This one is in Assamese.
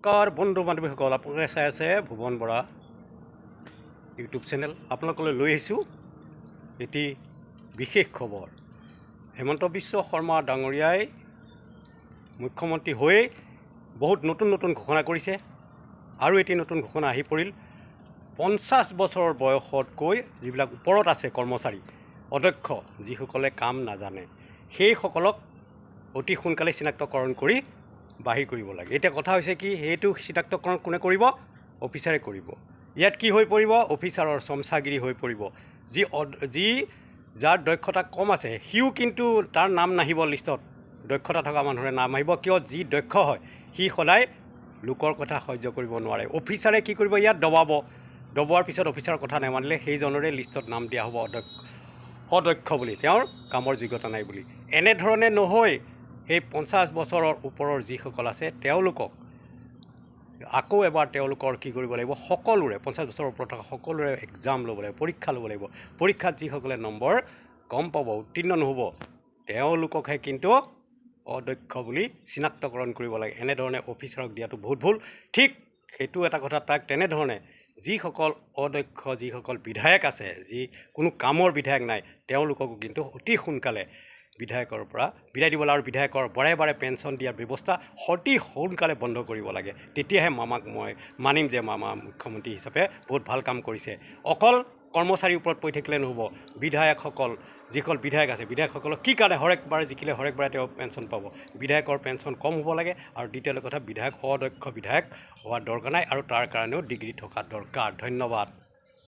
নমস্কাৰ বন্ধু বান্ধৱীসকল, আপোনালোকে চাই আছে ভুৱন বৰা ইউটিউব চেনেল। আপোনালোকলৈ লৈ আহিছোঁ এটি বিশেষ খবৰ। হিমন্ত বিশ্ব শৰ্মা ডাঙৰীয়াই মুখ্যমন্ত্ৰী হৈ বহুত নতুন নতুন ঘোষণা কৰিছে আৰু এটি নতুন ঘোষণা আহি পৰিল। 50 বছৰৰ বয়সতকৈ যিবিলাক ওপৰত আছে কৰ্মচাৰী, অদক্ষ, যিসকলে কাম নাজানে, সেইসকলক অতি সোনকালে চিনাক্তকৰণ কৰি বাহিৰ কৰিব লাগে। এতিয়া কথা হৈছে কি, সেইটো চিনাক্তকৰণ কোনে কৰিব? অফিচাৰে কৰিব। ইয়াত কি হৈ পৰিব? অফিচাৰৰ চমচাগিৰি হৈ পৰিব। যি যাৰ দক্ষতা কম আছে, সিও কিন্তু তাৰ নাম নাহিব লিষ্টত, দক্ষতা থকা মানুহৰে নাম আহিব। কিয়? যি দক্ষ হয়, সি সদায় লোকৰ কথা সহ্য কৰিব নোৱাৰে। অফিচাৰে কি কৰিব? ইয়াত দবাব। দবোৱাৰ পিছত অফিচাৰৰ কথা নেমানিলে সেইজনৰে লিষ্টত নাম দিয়া হ'ব অদক্ষ, অদক্ষ বুলি, তেওঁৰ কামৰ যোগ্যতা নাই বুলি। এনেধৰণে নহৈ সেই 50 বছৰৰ ওপৰৰ যিসকল আছে, তেওঁলোকক আকৌ এবাৰ তেওঁলোকৰ কি কৰিব লাগিব? সকলোৰে, 50 বছৰৰ ওপৰত থকা সকলোৰে এক্সাম ল'ব লাগিব, পৰীক্ষা ল'ব লাগিব। পৰীক্ষাত যিসকলে নম্বৰ কম পাব, উত্তীৰ্ণ নহ'ব, তেওঁলোককহে কিন্তু অদক্ষ বুলি চিনাক্তকৰণ কৰিব লাগে। এনেধৰণে অফিচাৰক দিয়াটো বহুত ভুল। ঠিক সেইটো এটা কথা। তাক তেনেধৰণে যিসকল অদক্ষ, যিসকল বিধায়ক আছে, যি কোনো কামৰ বিধায়ক নাই, তেওঁলোককো কিন্তু অতি সোনকালে বিধায়কৰ পৰা বিদায় দিব লাগে আৰু বিধায়কৰ বাৰে বাৰে পেঞ্চন দিয়াৰ ব্যৱস্থা অতি সোনকালে বন্ধ কৰিব লাগে। তেতিয়াহে মামাক মই মানিম যে মামা মুখ্যমন্ত্ৰী হিচাপে বহুত ভাল কাম কৰিছে। অকল কৰ্মচাৰীৰ ওপৰত পৰি থাকিলে নহ'ব। বিধায়কসকল, যিসকল বিধায়ক আছে, বিধায়কসকলক কি কাৰণে হৰেকবাৰে জিকিলে হৰেকবাৰে তেওঁ পেঞ্চন পাব? বিধায়কৰ পেঞ্চন কম হ'ব লাগে। আৰু দ্বিতীয়তে কথা, বিধায়ক অদক্ষ বিধায়ক হোৱাৰ দৰকাৰ নাই আৰু তাৰ কাৰণেও ডিগ্ৰী থকা দৰকাৰ। ধন্যবাদ।